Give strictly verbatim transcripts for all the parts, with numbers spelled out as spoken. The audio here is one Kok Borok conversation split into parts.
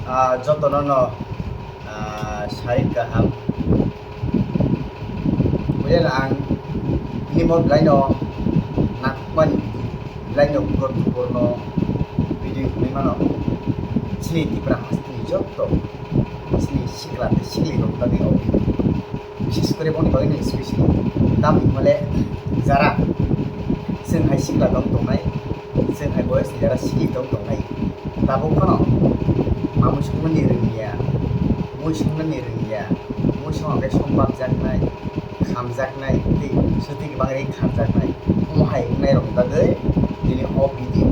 Ah, jotono no, ah, sai kaham. Buyan ang nimo belai no nakmani, belai no guruttoporno video hwnwi mano. Chini Tipra hasteni joto chini sikla tei sikli rok bagwi o video. Bises kore boni bagwi no specially. Tamni hwnle jara chwng hai sikla tong tongnai, chwng hai boyosni jara sikli tong tongnai. Tabuk phano mamui songmani rwngya, mui songmani rwngya, mui songma khe song babjaknai, khamjaknai, tei swtwi kwbang rwi khamjaknai. Omo hai wngnai rokni bagwi tini o video,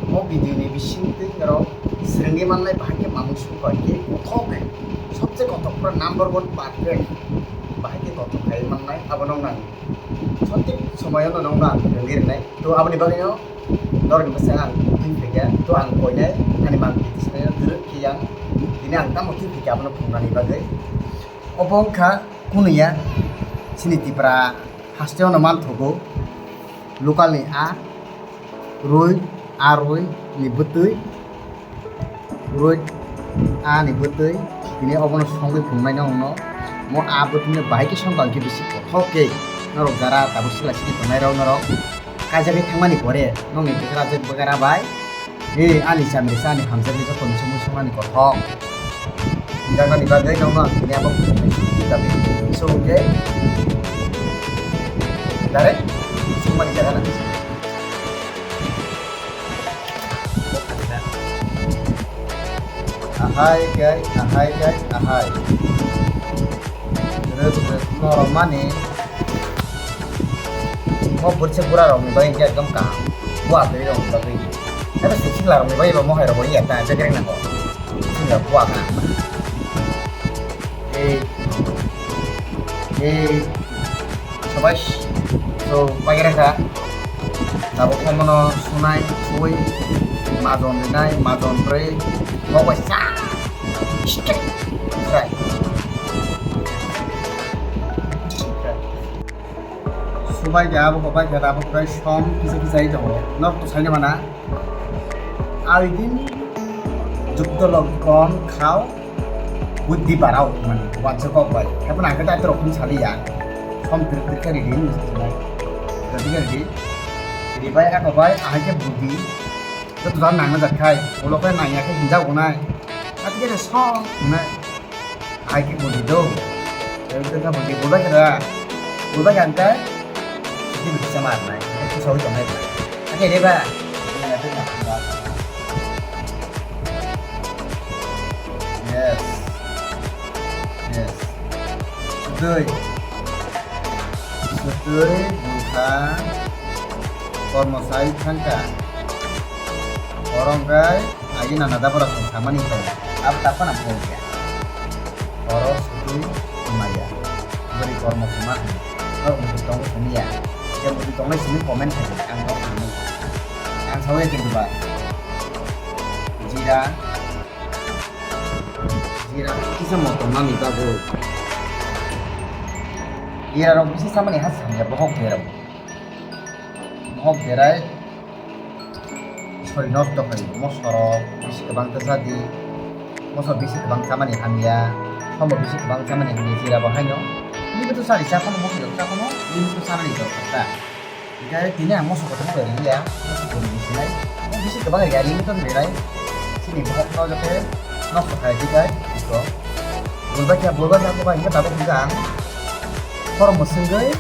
o video ni bisingtwi norok swrwngwi mannai bahai khe mamui songkha khe kothok, sobse kothok pura number one perfect bahai khe kothok khai mannai, abono nang sothik somoyono nokno ang rwngwi rwnai. To aboni bagwino norokni bwskango ang twi phaikha, to ang koinai ani mang twi sanai, dwrwk khe yang tini ang tamo twi phaikha abono phungnani bagwi. Obo wngkha kunuya chini Tipra hasteo no manthogo local ni a rwi, a rwi ni bwtwi. Roi ani bwtwi tini obono songwi phunuknai nokno. Mo a bwtwino bahai khe songkha hwnkhe bisi kothok khe norok jara tabuk sikla sidi tongnai rok norok kaijagwi thangmani pore nokni bwkra je bwkra bai, e ani chamrisa ani hamjakni joto misa mui songmani kothok. Hwnjaknani bagwi nokno ang tini abo phunuknai sukti dabi so hwnkhe direct songmani jaga nang. Ahai guys, ahai guys, ahai. Rwk rwk norok mani. Mo bwrwisa bura rok ni bagwi hwnkhe ekdom kaham. Bo atwi rok ni bagwi. Ebe se sikla rok ni bagwi bo mohai rok bo iya ta bekereng nango. Sikla bo akha. Ei. Ei. Sabash. So, pagira kha. Tabuk omono sunai, sui, majon rinai, majon rwi, kok bai sa. Straight. Right. Subai kha, abo kok bai kha, abo kok som kisa kisa tongo. Nok to saino mana. Awi din jukto log kon khao. Buddhi barao mani wansa kok bai. Haibano ang khe daitwrok phano saliya. Som twrwk twrwk khe ridi hinwi sasinai. Ridi khe ridi. Ridi bai ako bai ahai khe buddhi. Joto jan nangna jak khai. Ulo khe nangya khe hinjak gonai. Ati khe som hinai. Ahai khe buddhi do. Ridi khe buddhi bulbai khe da. Bulbai khe ang khe. Buddhi buddhi sama arnai. Khe sawi tongnai. Ati khe reba. Yes. Yes. Sutwi. Sutwi bwkha kormo sai thangkha. Oro hwnkhe agi nana da borok samani tongo. Abo taphano phone ya. Oro sutwi maya. Bwrwi kormo sima hwnwi. Norok muitu tongo simi ya. Je muitu tongnai simi comment khai di. Ang tongo simi. Ang sawi ya kintu ba. Jira. Jira kisa motom nani bagwi. Jira rok bisi samani ha samya bohok jira. Bohok jerai sori nosto khai mosorok bisi kwbang ta jadi. Moso bisi kwbang chamani hamya. Somo bisi kwbang chamani hamya jira bo haino. Nini to sari cha kono mokirok cha kono nini to sanani dorkar ta. Hingke tini ang moso kotor bai riya, moso kotor ni sinai. Ang bisi kwbang riya, limit on rirai. Chini bohok no jote nosto khai di kai, iko. Bulba kya, bulba kya ko bai hingke tabuk hingke ang. Khoro mwswngwi,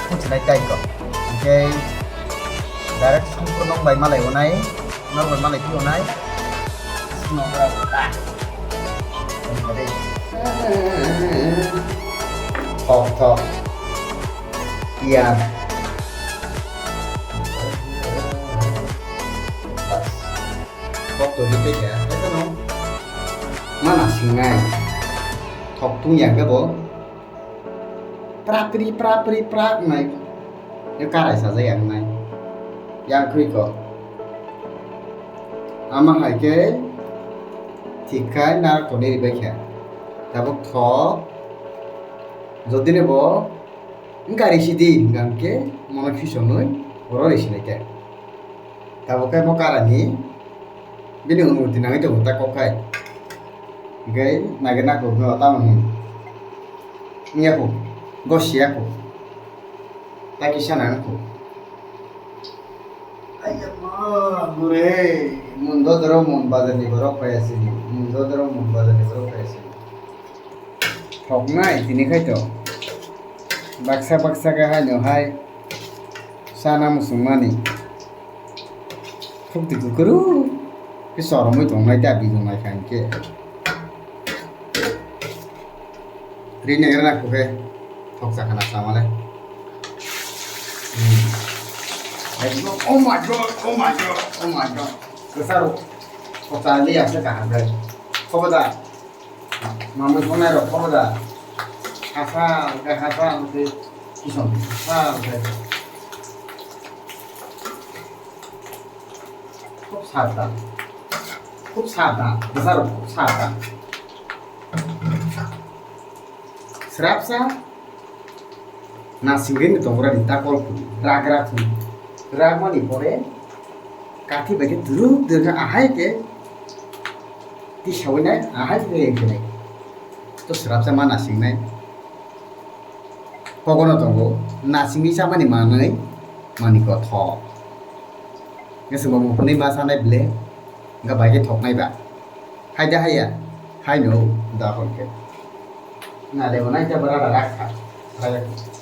kuchinai kai ko. Hingke direct songkro nong bai malai onai. Normal malai phiyonai. Sino ora ta. Thok thok. Iya. Bas. Kok to di pekya. Ito no. Mana singai. Thok tung yang ke bo. Prapri, prapri, prak nai. Yo karai sajak yang nai. Yang khui ko. Ama hai ke thik khai nar koni ribai khe. Tabuk thok. Jodi ne bo wngkha risi di hingkha hingke mono khisonoi oro risi nai khe. Tabuk khe bo karani Bini unuti nangwi tongo ta kok khai. Hingke nagir nakho no tamo hin. Wngya kho, go siya kho. Ta kisa nang kho. Ayya ma, gure. Mun dodoro mun bazar ni borok phai asini. Mun dodoro mun bazar ni borok phai asini. Thoknai tini khai to. Baksa baksa khe haino hai sana muchungmani. Thuk di kukuru. Khe choromwi tongnai ta bijong nai kha hinkhe. Ri nagra na kukhe. Thok chakha na samale. Hmm. Ekdom, oh my God, oh my God, oh my God. Kwcharo. Kwchali ase kaham bai. Khoboda. Mamui sonai rok khobo da. Hasa, hwnkhe hasa, hwnkhe kison, hasa, hwnkhe. Khub sata. Khub sata. Bwsarok khub sata. Srapsa. Nasingwi ni tongrani takol phuru rak rak hwn. Rakmani pore kathi bai khe duruk duruk khe ahai khe tisawinai ahai khe khenai. To srapsa ma nasingnai. Kogono tongo nasingwi chamani manwi mani kothok. Nge swngo muphunwi ma sanai ble. Wngkha bai khe thoknai ba. Hai da haiya? Hai no, da hor khe. Na le nai ta bara rak kha. Rak kha.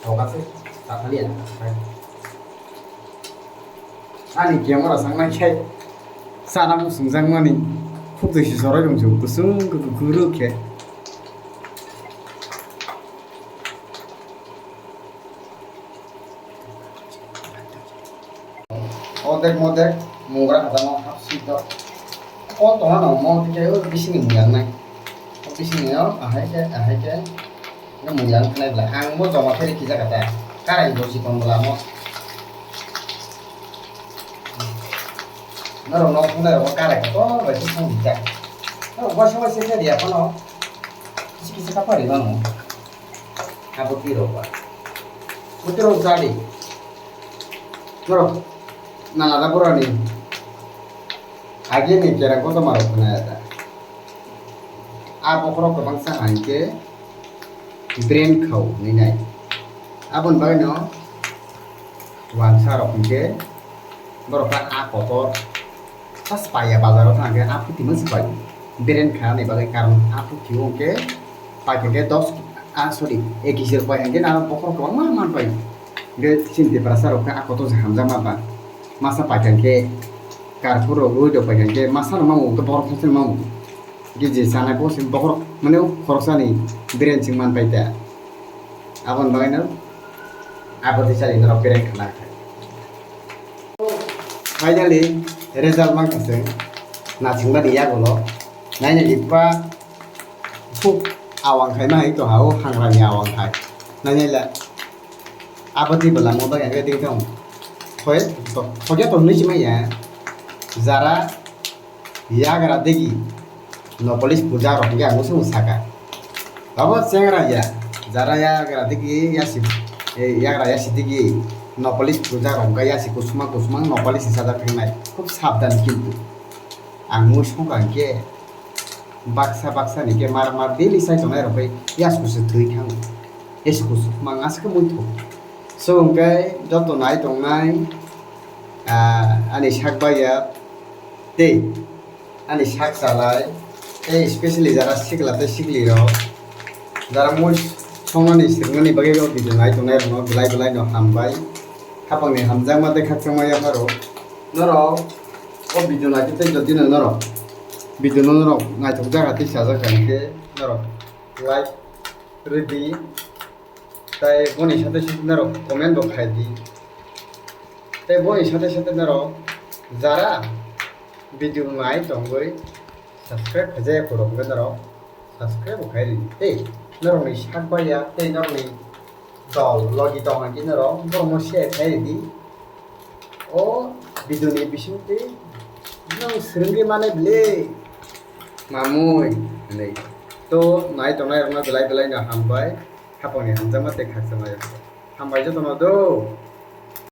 Thok ase, ta thali ya. Ani camera sangnai khai. Sana muchungjakmani. Khuk twi si soroi rung chu kusung ku kuru khe. Odek modek mungra hajama hapsi to. O tongna no mo tike o bisingni muyang nai. O bisingni o ahai khe, ahai khe. No muyang khnai bla. Ang mo joma khe rikhi jaga ta. Karai bo chikon bla mo. Norok no thunai rok karai ko to bai thung thung jak. No waisa waisa khe dia phano. Kisi kisi kapari mano. Abo twi rok ba. Bo twi rok jali. Norok nalada borani. Agi ni kerang koto marok khna ya ta. A bokhorok kwbangsa hai khe brain khao hinwi nai. Aboni bagwi no wansa rok hinkhe borok khe a kotor. Just paiya bazar o thang khe a phuti mung se pai. Beren kha ni bagwi karon a phuti o hwnkhe pai khe dos, ah, sorry, ek kg rok pai hwnkhe na bokhorok kwbangma man pai. Hwnkhe chini Tiprasa rok khe a kotor se hamjakma ba. Masa pai khe karpur rok rwi rok pai khe masa no mamu hwnkhe borok thangsa mamu. Hwnkhe je chanai bo se bokhorok mane khoroksa ni beren chwng man pai ta. Aboni bagwi no abo twi chali norok beren khna kha. Finally, result mankha chwng. Naisingmani yagulo. Nainai di pa khub awang khai ma hai to ha o hangrani awang khai. Nainai le abo twi bwla mo bagwi khe twi tong. Thoi, thokya tong nwi chimai ya. Jara yagra digi. Nokolis puja rok hwnkhe ang usung saka. Abo chengra ya, jara yagra digi yasi, eh, yagra yasi digi. Nokolis puja rok hwnkhe yasi kusuma kusuma nokolis sajak thangnai. Khub sabdan kintu. Ang mui songkha hwnkhe baksa baksa ni khe mar mar daily sai tongnai rok bai yas kusu thwi thango. Yasi kusu mang aske mui thok. So hwnkhe joto nai tongnai, ah, ani sak bai ya tei ani sak chalai, tei specially jara sikla tei sikli rok, jara mui songnani swrwngnani bagwi o video nai tongnai rokno belai belai no hambai. Hapangni hamjakma tei khakchangma yapharo norok o video naitwi tei jodi no norok video no norok naithok jaga tei sajak kha hwnkhe norok like rwdi. Tai boni sate sate norok comment bo khai di. Tai boni sate sate norok jara video nai tongwi subscribe khaijaya borok hwnkhe norok subscribe bo khai ridi. Tei norokni sak baiya tei norokni dol logi tong hwnkhe norok borokno share khai ridi. O video ni bisingtwi nwng swrwngwi mane bwle mamui hinwi. To nai tongnai rokno belai belai no hambai. Hapangni hamjakma tei khakchangma rok. Hambai jotono do.